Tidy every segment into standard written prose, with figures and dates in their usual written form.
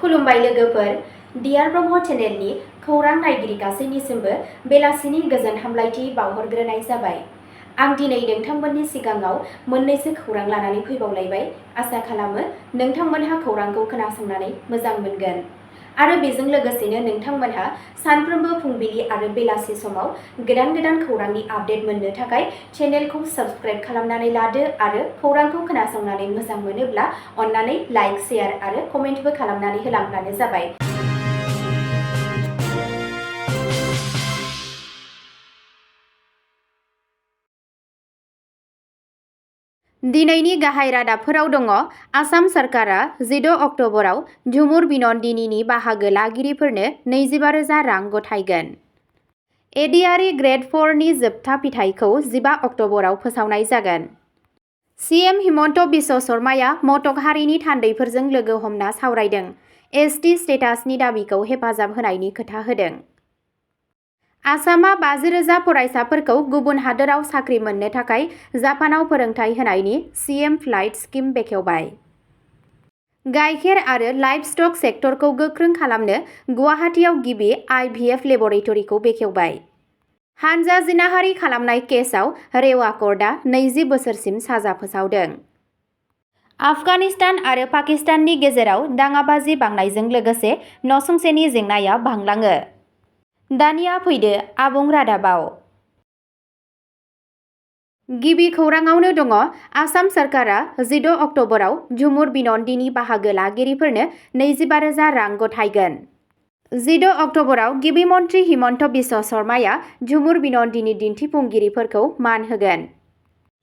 खुलुमबाय लोगोफोर, डियार ब्रह्म चेनेलनि खौरां नायगिरि गासैनिसिमबो बेलासिनि गोजोन हामलायथि बावहरग्रोनाय जाबाय। आं दिनै नोंथांमोननि सिगाङाव मोननैसो खौरां लानानै फैबावलायबाय। आसा खालामो नोंथांमोनहा खौरांखौ खोनासंनानै मोजां मोनगोन आरो बेजों लोगोसेनो नोंथांमोनहा सानफ्रोमबो फुंबिलि आरो बेलासि समाव गोदान खौरांनि आपडेट मोननो थाखाय चेनेलखौ साबस्क्राइब खालामनानै लादो आरो खौरांखौ खोनासंनानै मोजां मोनोब्ला अन्नानै लाइक, शेयार आरो कमेन्टबो खालामनानै होलांब्लानो जाबाय। दिनैनि गाहाय रादाबफोराव दङ। आसाम सरकारा 16 अक्ट'बराव झुमुर बिन'दिनीनि बाहागो लागिरिफोरनो 25,000 रां गथायगोन। एडिआरइ ग्रेड 4 नि जोबथा फिथायखौ 15 अक्ट'बराव फोसावनाय जागोन। सीएम हिमन्त बिश्व शर्माया मटक हारिनि थान्दैफोरजों लोगो हमना सावरायदों। एसटि स्टेटासनि दाबिखौ हेफाजाब होनायनि खोथा होदों। आसामआ 50,000 फरायसाफोरखौ गुबुन हादोराव साख्रि मोननो थाखाय जापानाव फोरोंथाय होनायनि सीएम फ्लाइट स्किम बेखेवबाय। गाइखेर आरो लाइभस्टक सेक्टरखौ गोख्रों खालामनो गुवाहाटीआव गिबि आइभिएफ लेबरेटरिखौ बेखेवबाय। हानजा जिनाहारि खालामनाय केसआव रेवा कर्टआ 20 बोसोरसिम साजा फोसावदों। आफगानिस्तान आरो पाकिस्ताननि गेजेराव दाङाबाजि बांनायजों लोगोसे नसुंसेनि जेंनाया बांलाङो। दानिया फैदो आबुं रादाबाव। गिबि खौराङावनो दङ। आसाम सरकारा 16 अक्ट'बराव झुमुर बिन'दिनी बाहागो लागिरिफोरनो 25,000 रां गथायगोन। 16 अक्ट'बराव गिबि मन्थ्रि हिमन्त बिश्व शर्माया झुमुर बिन'दिनी दिन्थिफुंगिरिफोरखौ मान होगोन।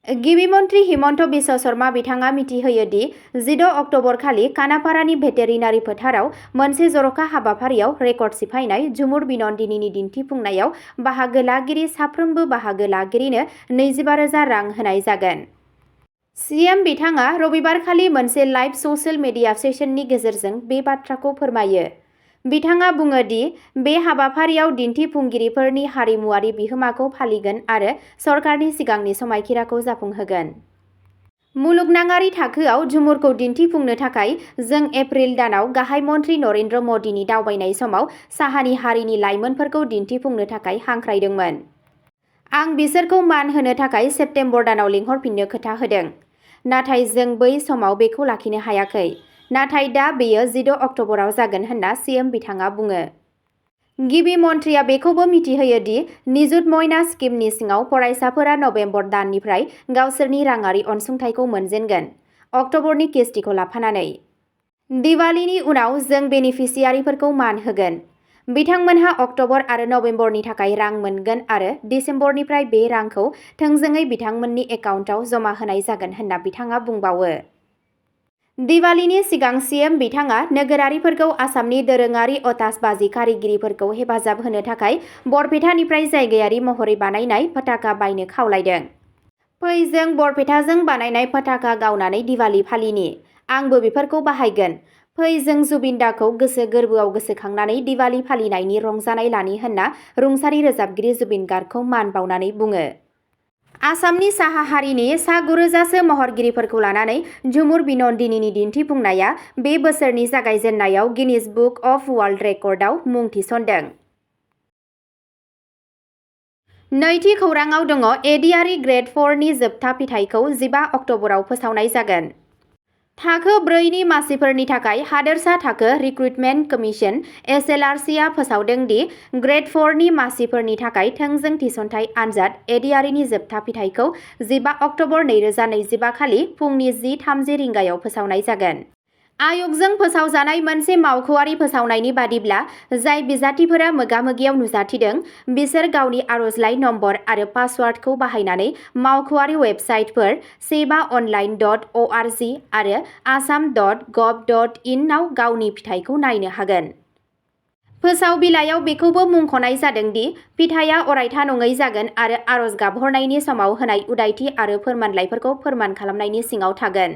गिबि मन्थ्रि हिमन्त बिश्व शर्मा बिथाङा मिथिहोयो दि 16 अक्ट'बर खालि कानापारानि भेटेरिनारि फोथाराव मोनसे जर'खा हाबाफारियाव रेकर्ड सिफायनाय झुमुर बिन'दिनीनि दिन्थिफुंनायाव बाहागो लागिरि साफ्रोमबो बाहागो लागिरिनो 25,000 रां होनाय जागोन। सीएम बिथाङा रबिबारखालि मोनसे लाइभ ससियेल मिडिया सेसननि गेजेरजों बे बाथ्राखौ फोरमायो। बिथाङा बुङो दि बे हाबाफारियाव दिन्थिफुंगिरिफोरनि हारिमुआरि बिहोमाखौ फालिगोन आरो सरकारनि सिगांनि समायखिराखौ जाफुंहोगोन। मुलुगनाङारि थाखोआव झुमुरखौ दिन्थिफुंनो थाखाय जों एप्रिल दानाव गाहाय मन्थ्रि नरेन्द्र मदिनि दावबायनाय समाव साहानि हारिनि लाइमोनफोरखौ दिन्थिफुंनो थाखाय हांख्रायदोंमोन। आं बिसोरखौ मान होनो थाखाय सेप्तेम्बर दानाव लिंहरफिननो खोथा होदों। नाथाय जों बै समाव बेखौ लाखिनो हायाखै। नाथाय दा बेयो 16 अक्ट'बराव जागोन होनना सीएम बिथाङा बुङो। गिबि मन्थ्रिया बेखौबो मिथिहोयो दि निजुत मयना स्किमनि सिङाव फरायसाफोरा नबेम्बर दाननिफ्राय गावसोरनि राङारि अनसुंथाइखौ मोनजेनगोन, अक्ट'बरनि किस्तिखौ लाफानानै। दिवालीनि उनाव जों बेनिफिसियारिफोरखौ मान होगोन। बिथांमोनहा अक्ट'बर आरो नबेम्बरनि थाखाय रां मोनगोन आरो दिसेम्बरनिफ्राय बे रांखौ थोंजोङै बिथांमोननि एकाउन्टआव जमा होनाय जागोन होनना बिथाङा बुंबावो। दिवालीनि सिगां सीएम बिथाङा नोगोरारिफोरखौ आसामनि दोरोङारि अतासबाजि कारिगिरिफोरखौ हेफाजाब होनो थाखाय बरपेटानिफ्राय जायगायारि महरै बानायनाय पताका बायनो खावलायदों। फै जों बरपेटाजों बानायनाय पताका गावनानै दिवाली फालिनि। आंबो बेफोरखौ बाहायगोन। फै जों जुबिन दाखौ गोसो गोरबोआव गोसोखांनानै दिवाली फालिनायनि रंजानाय लानि होनना रुंसारि रोजाबगिरि जुबिन गार्गखौ मान बावनानै बुङो। आसामनि साहा हारिनि सा 9,000सो महरगिरिफोरखौ लानानै झुमुर बिन'दिनीनि दिन्थिफुंनाया बे बोसोरनि जागायजेन्नायाव गिनिज बुक अफ वर्ल्ड रेकर्डआव मुं थिसनदों। नैथि खौराङाव दङ। एडिआरइ ग्रेड 4 नि जोबथा फिथायखौ 15 अक्ट'बराव फोसावनाय जागोन। थाखो 4 नि मासिफोरनि थाखाय हादोरसा थाखो रिक्रुटमेन्ट कमिसन (एसएलआरसि) आ फोसावदों दि ग्रेड 4 नि मासिफोरनि थाखाय थोंजों थिसनथाइ आनजाद एडिआरइनि जोबथा फिथायखौ 15 अक्ट'बर 2025 खालि फुंनि 10:30 रिंगायाव फोसावनाय जागोन। आय'गजों फोसावजानाय मोनसे मावख'आरि फोसावनायनि बादिब्ला, जाय बिजाथिफोरा मोगा-मोगियाव नुजाथिदों, बिसोर गावनि आर'जलाइ नम्बर आरो पासवार्डखौ बाहायनानै मावख'आरि वेबसाइटफोर seva.online.org आरो assam.gov.in आव गावनि फिथायखौ नायनो हागोन। फोसाव बिलाइयाव बेखौबो मुंख'नाय जादों दि फिथायआ अरायथा नङै जागोन आरो आर'ज गाबहरनायनि समाव होनाय उदायथि आरो फोरमानलाइफोरखौ फोरमान खालामनायनि सिङाव थागोन।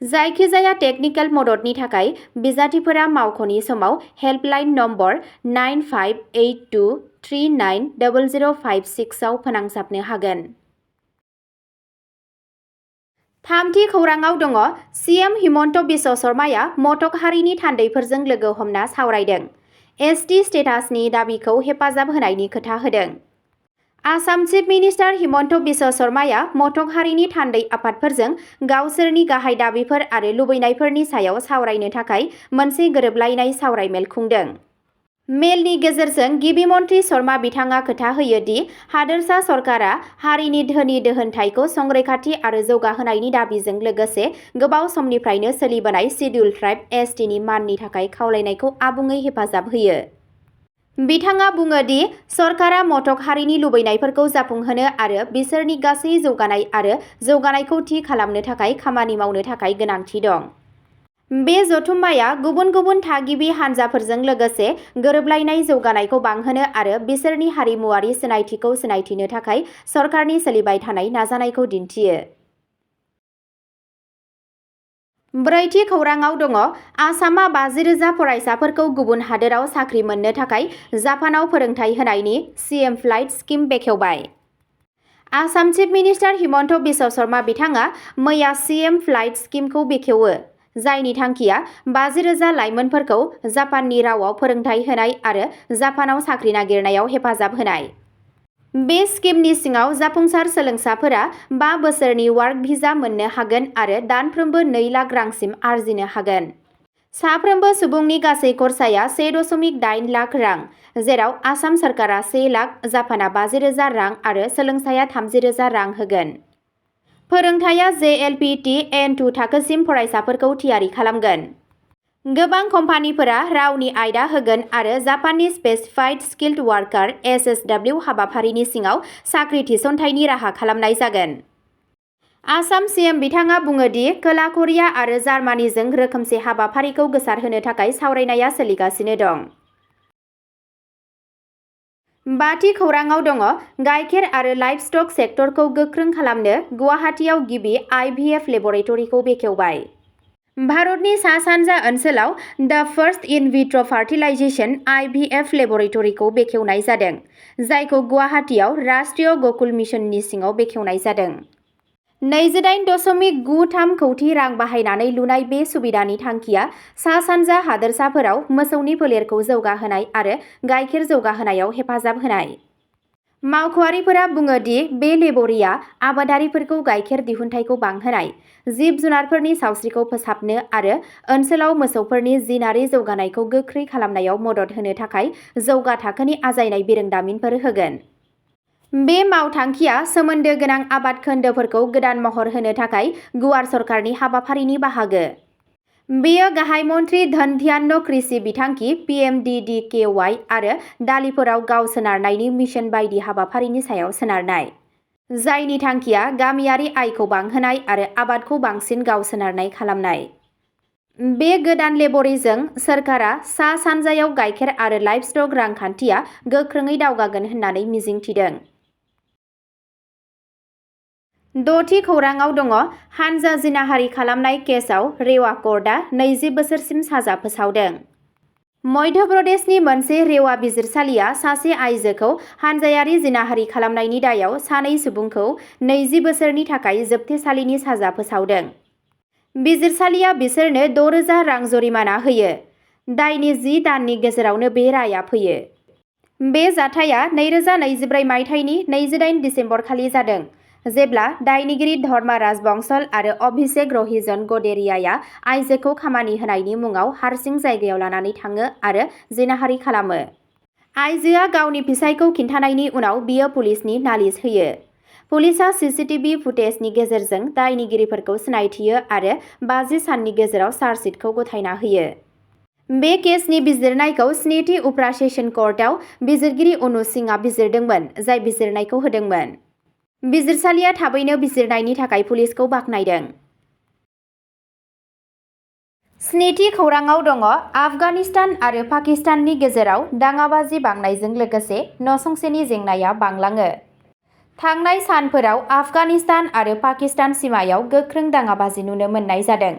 जायखिजाया टेकनिकेल मददनि थाखाय बिजाथिफोरा मावख'नि समाव हेल्पलाइन नम्बर 9582390056 आव फोनांजाबनो हागोन। थामथि खौराङाव दङ सीएम हिमन्त बिश्व शर्माया मटक हारिनि थान्दैफोरजों लोगो हमना सावरायदों। एसटि स्टेटासनि दाबिखौ हेफाजाब होनायनि खोथा होदों। आसाम चिफ मिनिस्टार हिमन्त बिश्व शर्माया मटक हारिनि थान्दै आफादफोरजों गावसोरनि गाहाय दाबिफोर आरो लुबैनायफोरनि सायाव सावरायनो थाखाय मोनसे गोरोबलायनाय सावरायमेल खुंदों। मेलनि गेजेरजों गिबि मन्थ्रि शर्मा बिथाङा खोथा होयो दि हादोरसा सरकारा हारिनि धोनि दोहोनथायखौ संरैखाथि आरो जौगाहोनायनि दाबिजों लोगोसे गोबाव समनिफ्रायनो सोलिबोनाय सिडिउल ट्राइब एसटिनि माननि थाखाय खावलायनायखौ आबुङै हेफाजाब होयो। बिथाङा बुङो दि सरकारा मटक हारिनि लुबैनायफोरखौ जाफुंहोनो आरो बिसोरनि गासै जौगानाय आरो जौगानायखौ थि खालामनो थाखाय खामानि मावनो थाखाय गोनांथि दं। बे जथुम्माया गुबुन गुबुन थागिबि हानजाफोरजों लोगोसे गोरोबलायनाय जौगानायखौ बांहोनो आरो बिसोरनि हारिमुआरि सिनायथिखौ सिनायथिनो थाखाय सरकारनि सोलिबाय थानाय नाजानायखौ दिन्थियो। ब्रैथि खौराङाव दङ आसामआ 50,000 फरायसाफोरखौ गुबुन हादोराव साख्रि मोननो थाखाय जापानाव फोरोंथाय होनायनि सीएम फ्लाइट स्किम बेखेवबाय। आसाम चिफ मिनिस्टार हिमन्त बिश्व शर्मा बिथाङा मैया सीएम फ्लाइट स्किमखौ बेखेवो, जायनि थांखिया 50,000 लाइमोनफोरखौ जापाननि रावाव फोरोंथाय होनाय आरो जापानाव साख्रि नागिरनायाव हेफाजाब होनाय। बे स्किमनि सिङाव जाफुंसार सोलोंसाफोरा 5 बोसोरनि वार्क भिजा मोननो हागोन आरो दानफ्रोमबो 2 लाख रांसिम आर्जिनो हागोन। साफ्रोमबो सुबुंनि गासै खरसाया 1.8 लाख रां, जेराव आसाम सरकारा 1 लाख, जापानआ 50,000 रां आरो सोलोंसाया 30,000 रां होगोन। फोरोंथाया JLPT N2 थाखोसिम फरायसाफोरखौ थियारि खालामगोन। गोबां कम्पानिफोरा रावनि आयदा होगोन आरो जापाननि स्पेसिफाइड स्किल्ड वार्कार SSW हाबाफारिनि सिङाव साख्रि थिसनथायनि राहा खालामनाय जागोन। आसाम सीएम बिथाङा बुङो दि खोला करिया आरो जार्मानिजों रोखोमसे हाबाफारिखौ गोसारहोनो थाखाय सावरायनाया सोलिगासिनो दं। बाथि खौराङाव दङ गाइखेर आरो लाइभस्टक सेक्टरखौ गोख्रों खालामनो गुवाहाटीआव गिबि IVF लेबरेटरिखौ बेखेवबाय। भारतनि सा-सानजा ओनसोलाव द फार्स्ट इन विट्र' फार्टिलाइजेशन IVF लेबरेटरिखौ बेखेवनाय जादों, जायखौ गुवाहाटीआव राष्ट्रीय गकुल मिशननि सिङाव बेखेवनाय जादों। 28.93 कौटि रां बाहायनानै लुनाय बे सुबिदानि थांखिया सा-सानजा हादोरसाफोराव मोसौनि फोलेरखौ जौगाहोनाय आरो गाइखेर जौगाहोनायाव हेफाजाब होनाय। मावख'आरिफोरा बुङो दि बे लेब'रिया आबादारिफोरखौ गाइखेर दिहुनथायखौ बांहोनाय, जिब-जुनारफोरनि सावस्रिखौ फोसाबनो आरो ओनसोलाव मोसौफोरनि जिनारि जौगानायखौ गोख्रै खालामनायाव मदद होनो थाखाय जौगा थाखोनि आजायनाय बिरोंदामिनफोर होगोन। बे मावथांखिया सोमोन्दो गोनां आबाद खोन्दोफोरखौ गोदान महर होनो थाखाय गुवार सरकारनि हाबाफारिनि बाहागो। बेयो गाहाय मन्थ्रि धन ध्यान कृषि बिथांखि PMDDKY आरो दालिफोराव गाव सोनारनायनि मिशन बायदि हाबाफारिनि सायाव सोनारनाय, जायनि थांखिया गामियारि आयखौ बांहोनाय आरो आबादखौ बांसिन गाव सोनारनाय खालामनाय। बे गोदान लेब'रिजों सोरखारा सा-सानजायाव गाइखेर आरो लाइभस्टक रांखान्थिया गोख्रोङै दावगागोन होननानै मिजिंथिदों। द'थि खौराङाव दङ हानजा जिनाहारि खालामनाय केसआव रेवा कर्टआ 20 बोसोरसिम साजा फोसावदों। मध्य प्रदेशनि मोनसे रेवा बिजिरसालिया सासे आइजोखौ हानजायारि जिनाहारि खालामनायनि दायाव सानै सुबुंखौ 20 बोसोरनि थाखाय जोबथेसालिनि साजा फोसावदों। बिजिरसालिया बिसोरनो 6,000 रां जरिमाना होयो। दायनि 10 दाननि गेजेरावनो बे राया फैयो। बे जाथाया 2024 मायथाइनि 28 दिसेम्बर खालि जादों, जेब्ला दायनिगिरि धर्माराज बंसल आरो अभिषेक रहिजन गडेरियाया आइजोखौ खामानि होनायनि मुङाव हारसिं जायगायाव लानानै थाङो आरो जिनाहारि खालामो। आइजोआ गावनि फिसायखौ खिन्थानायनि उनाव बियो पुलिसनि नालिस होयो। पुलिसआ CCTV फुटेजनि गेजेरजों दायनिगिरिफोरखौ सिनायथियो आरो 50 साननि गेजेराव चार्जसिटखौ गथायना होयो। बे केसनि बिजिरनायखौ 7थि उफ्रा सेसन कर्टआव बिजिरगिरि अनु सिंहआ बिजिरदोंमोन, जाय बिजिरनायखौ होदोंमोन। बिजिरसालिया थाबैनो बिजिरनायनि थाखाय पुलिसखौ बाख्नायदों। 7थि खौराङाव दङ आफगानिस्तान आरो पाकिस्ताननि गेजेराव दाङाबाजि बांनायजों लोगोसे नसुंसेनि जेंनाया बांलाङो। थांनाय सानफोराव आफगानिस्तान आरो पाकिस्तान सिमायाव गोख्रों दाङाबाजि नुनो मोननाय जादों,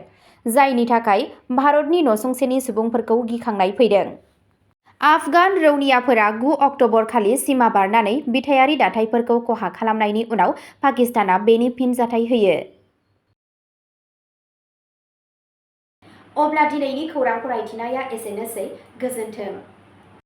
जायनि थाखाय भारतनि नसुंसेनि सुबुंफोरखौ गिखांनाय फैदों। आफगान रौनियाफोरा 9 अक्ट'बर खालि सिमा बारनानै बिथायारि दाथायफोरखौ खहा खालामनायनि उनाव पाकिस्तानआ बेनि फिनजाथाय होयो। अब्ला दिनैनि खौरां फरायथिनाया एसेनोसै। गोजोन्थों।